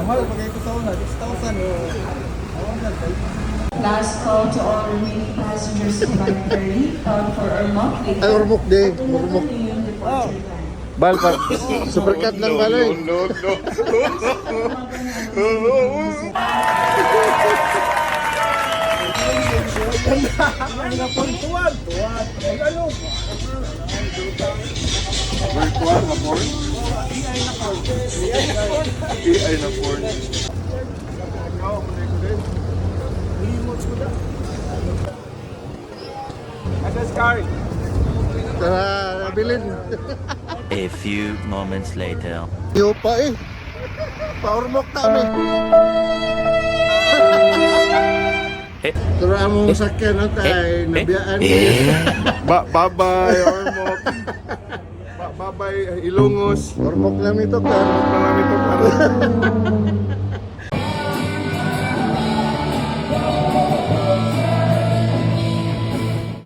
Mahal pa kayo sa una, 6,000 o. Last call to all remaining passengers to Mike Ferry, bound for Ormoc. Ay, Ormoc din. Ormoc. Departure time. Bal, pa. Supercat lang baloy. No, no. Tuwad, tuwad. Ano? Virtual na porn? AI na porn. Tara, nabilin. A few moments later. Yo pa eh. Paormok ta mi. Tara among sakyan no tay nabiyaan. Ba bye-bye, Ormoc. Ba bye-bye, Ilongos. Ormok lang ito ka. Ormoc na lang ito.